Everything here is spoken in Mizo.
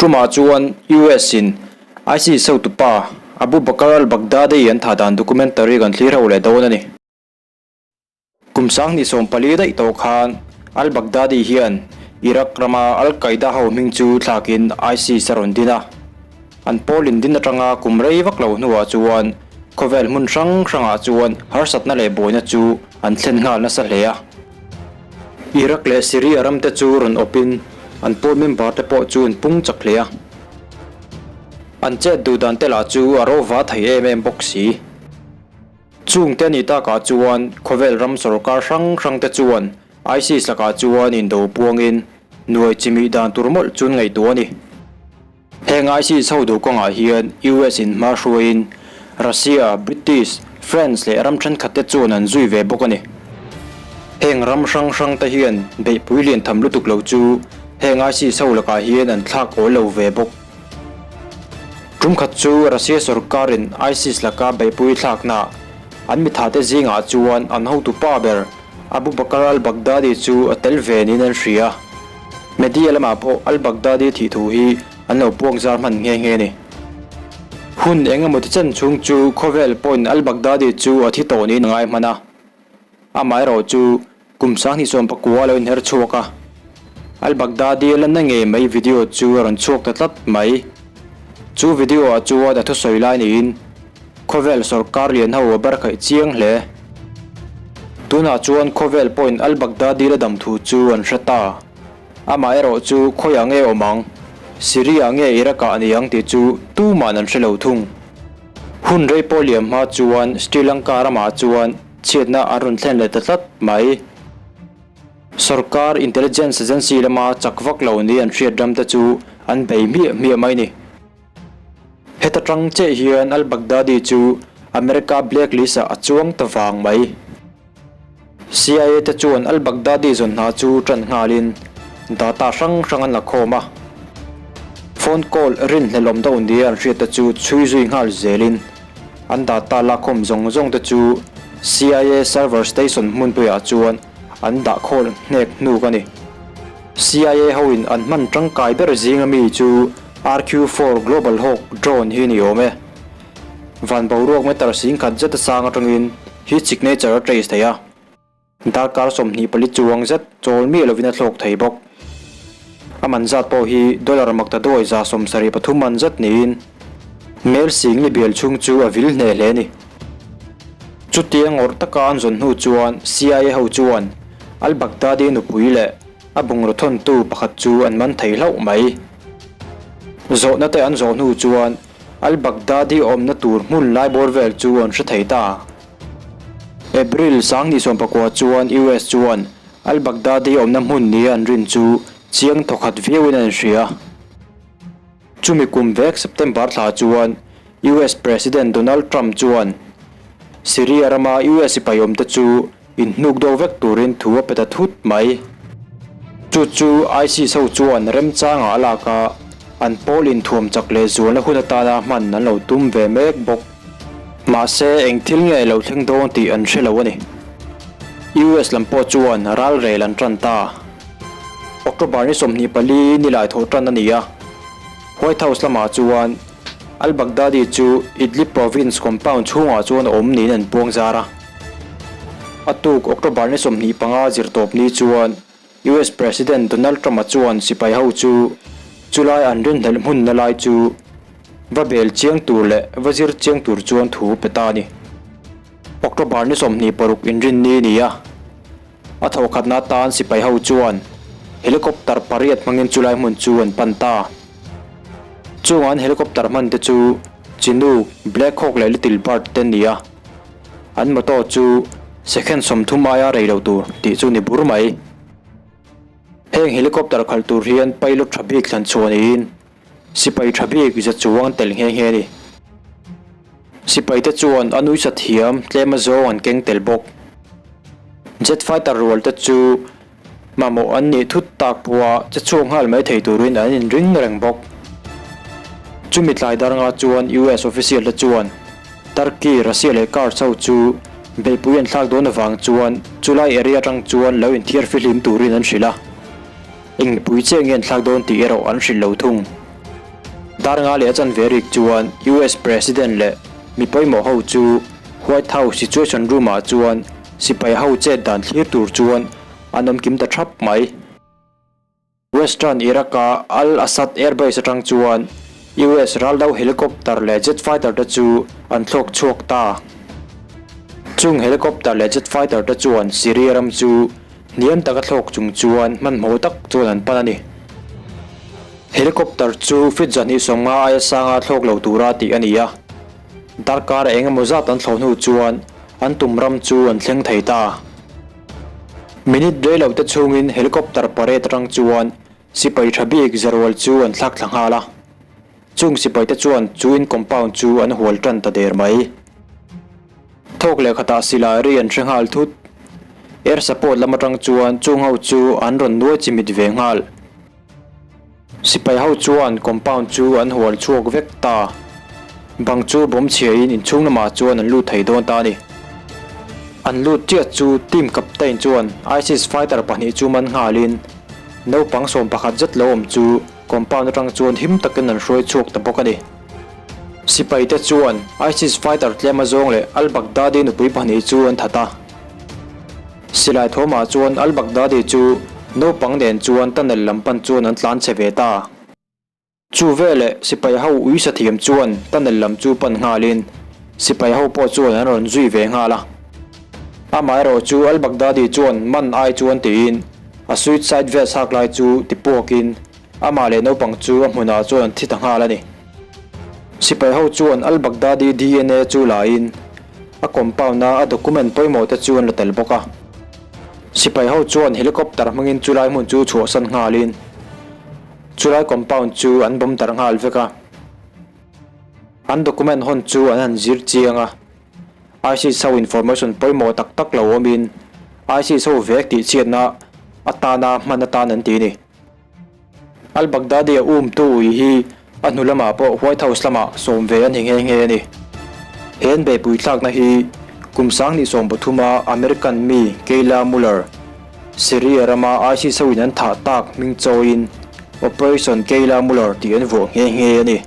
tumah chuan US in ISIS hotupa Abu Bakr al-Baghdadi an thah dan documentary kan thlir ho leh dawn a ni. Kum 2014 daih tawh khan al-Baghdadi hian Iraq rama al-Qaeda ho hming chu thlakin ISIS a rawn din a. An pawl indin atanga kum rei vak lo hnuah chuan khawvel hmun hrang hrangah chuan harsatna leh buaina chu an thlen nghal nasa hle a. Iraq leh Syria ramte chu rawn awpin an pawl member te pawh chu an pung chak hle a. An chet duh dan te lah chu a rova thei em em bawk si. Chungte ni takah chuan khawvel ram sorkar hrang hrang te chuan ISIS lakah chuan indo puangin nuai chimih dan tur mawlh chu an ngaihtuah a ni. Heng ISIS ho duh kawngah hian US in hma hruaiin Russia, British, France leh ram thenkhat te chuan an zui ve bawk a ni. Heng ram hrang hrang te hian beihpui lian tham lutuk lo chu heng ISIS ho lakah hian an thlak awl lo ve bawk. Tum khat chu Russia sorkarin ISIS laka beihpui thlaknaah an mithate zingah chuan an hotupa ber Abu Bakr al-Baghdadi chu a tel ve niin an hria. Media lamah pawh al-Baghdadi thih thu hi an lo puak zar hman nghe nghe a ni. Hun eng emaw ti chen chhung chu khawvel pawhin al-Baghdadi chu a thi tawh niin a ngai hman a. Amaherawh chu Kum 2019 a lo inher chhuak a, Al-Baghdadi a lanna ngei mai video chu a rawn chhuak ta tlat mai. Chu video ah chuan a thusawi lai niin khawvel sorkar lian ho a bar khaih chiang hle. Tunah chuan khawvel pawhin Al-Baghdadi la dam thu chu an hre ta. Amaherawh chu khawiah nge awm ang, Syria nge Iraq ah a ni ang tih chu tuman an hre lo thung. Hun rei pawh liam hma chuan Sri Lanka ramah chuan Chhiatna an rawn thlen leh ta tlat mai. Sorkar Intelligence Agency lama chak vak lo ni an hriat ram te chu an bei hmiah hmiah mai ni. Heta tang chiah hian al-Baghdadi chu America black list ah a chuang ta vang mai. CIA te chuan al-Baghdadi zawn hna chu tan nghalin data hrang hrang an la khawm a. Phone call rinhlelawm deuh nia an hriat te chu chhui zui nghal zelin An data lakkhawm zawng zawng te chu CIA server station hmunpuiah chuan an dah khawl hnek hnuk a ni. CIA hoin an hman tangkai ber zinga mi chu RQ-4 Global Hawk drone hi ni awm e. Van boruak meter 10,000 zet a sang atangin heat signature a trace thei a. Darkar 24 chuang zet chawl miah lovin a thlawk thei bawk. A man zat pawh hi dollar maktaduai 73 man zet niin mel sing ni bial chhung chu a vil hneh hle a ni. Chutia ngawrh taka an zawn hnu chuan CIA ho chuan al-Baghdadi nupui leh a bungraw thawntu pakhat chu an man thei hlauh mai. Zawhna te an zawh hnu chuan al-Baghdadi awmna tur hmun lai bawr vel chu an hre thei ta. April 2019 chuan US chuan al-Baghdadi awmna hmun nia an rin chu chiang thawkhat viauin an inhria. Chumi kum vek September thla chuan US President Donald Trump chuan Syria rama US sipai awmte chu inhnuk deuh vek turin thu a pe ta thut mai. Chu chu ISIS ho chuan remchangah a lak a, an pawl inthuam chak leh zualna hun atana hman an lo tum ve mek bawk. Mahse, eng thil nge lo thleng dawn tih an hre lo a ni. US lam pawh chuan ral rel an tan ta. October ni 24 nilai thawh tan a ni a. White House lamah chuan al-Baghdadi chu Idlib province compound chhungah chuan a awm niin an puang zar a. A tuk October ni 25 zirtawp ni chuan US President Donald Trump-a chuan sipai ho chu chulai an rinhlelh hmunna lai chu va bel chiang tur leh va zir chiang tur chuan thu pe ta a ni. October ni 26 inrinni ni a, a thawhkhatna atan sipai ho chuan helicopter pariat hmangin chulai hmun chu an pan ta. Chung an helicopter hman te chu Chinook, Black Hawk leh Little Bird te an ni a. An motto chu second 30 aia rei lo tur tih chu ni bur mai. Heng helicopter khalh tur hian pilot tha bik thlan chhuah niin sipai tha bik za chuang an tel nghe nghe a ni. Sipai te chuan a nuisa thiam tlem a zawng an keng tel bawk. Jet fighter rual te chu Mamawh an nih thut tak pawha che chhuak nghal mai thei turin an inring reng bawk. Chumi tlai dar nga chuan US official te chuan Turkey, Russia leh Kurds ho chu beihpui an thlak dawn avang chuan chulai area atang chuan lo inthiar fihlim turin an hrilh a. Eng mipui che nge an thlak dawn tih erawh an hrilh lo thung. Dar nga leh a chanve rik chuan US President leh mi pawimawh ho chu White House Situation Room ah chuan sipai ho chet dan thlir tur chuan an awm kim ta thap mai. Western Iraq-a Al Asad Air Base atang chuan US raldo helicopter leh jet fighter te chu an thlawk chhuak ta. Chung helicopter leh jet fighter te chuan Syria ram chu hniam taka thlawk chung chuan hmanhmawh tak chuan an pan a ni. Helicopter chu feet 250 aia sanga thlawk lo tura tih a ni a, darkar eng emaw zat an thlawh hnu chuan an tum ram chu an thleng thei ta. Minute rei lo te chhungin helicopter parade atang chuan sipai tha bik zarual chu an thlak thla nghal a, chung sipai te chuan chu in compound chu an hual tan ta der mai. Thawk leh khatah silai ri an hre nghal thut. Air support lam atang chuan chung ho chu an rawn nuai chimit ve nghal. Sipai ho chuan compound chu an hual chhuak vek ta. Bang chu bawm chhiain inchhung lamah chuan an lut thei dawn ta a ni. An lut chiah chu team captain chuan ISIS fighter pahnih chu man nghalin naupang 11 zet lo awm chu compound atang chuan him takin an hruai chhuak ta bawk a ni. Sipai te chuan ISIS fighter tlem azawng leh al-Baghdadi nupui pahnih chu an that a. Silai thawmah chuan al-Baghdadi chu naupang nen chuan tunnel lam pan chuan an tlan che ve ta. Chu veleh sipai ho ui sathiam chuan tunnel lam chu pan nghalin sipai ho pawh chuan an rawn zui ve nghal a. Amaherawh chu al-Baghdadi chuan man ai chuan tiin a suicide vest hak lai chu tipuakin amah leh naupang chu a hmunah chuan an thi ta nghal a ni. Sipai ho chuan al-Baghdadi DNA chu lain a compound-a a document pawimawh te chu an la tel bawk a. Sipai ho chuan helicopter hmangin chulai hmun chu chhuahsan nghalin chulai compound chu an bawm darh nghal vek a. An document hawn chu an han zir chiang a, ISIS ho information pawimawh tak tak lo awmin ISIS ho vek tihchhiatna atana hman atan an ti a ni. Al-Baghdadi-a umtu ui hi a hnu lamah pawh White House lamah sawm ve a ni nghe nghe a ni. He an beihpui thlakna hi kum 2013-a American mi Kayla Mueller, Syria rama ISIS hoin an thah tak hming chawiin Operation Kayla Mueller tih an vuah nghe nghe a ni.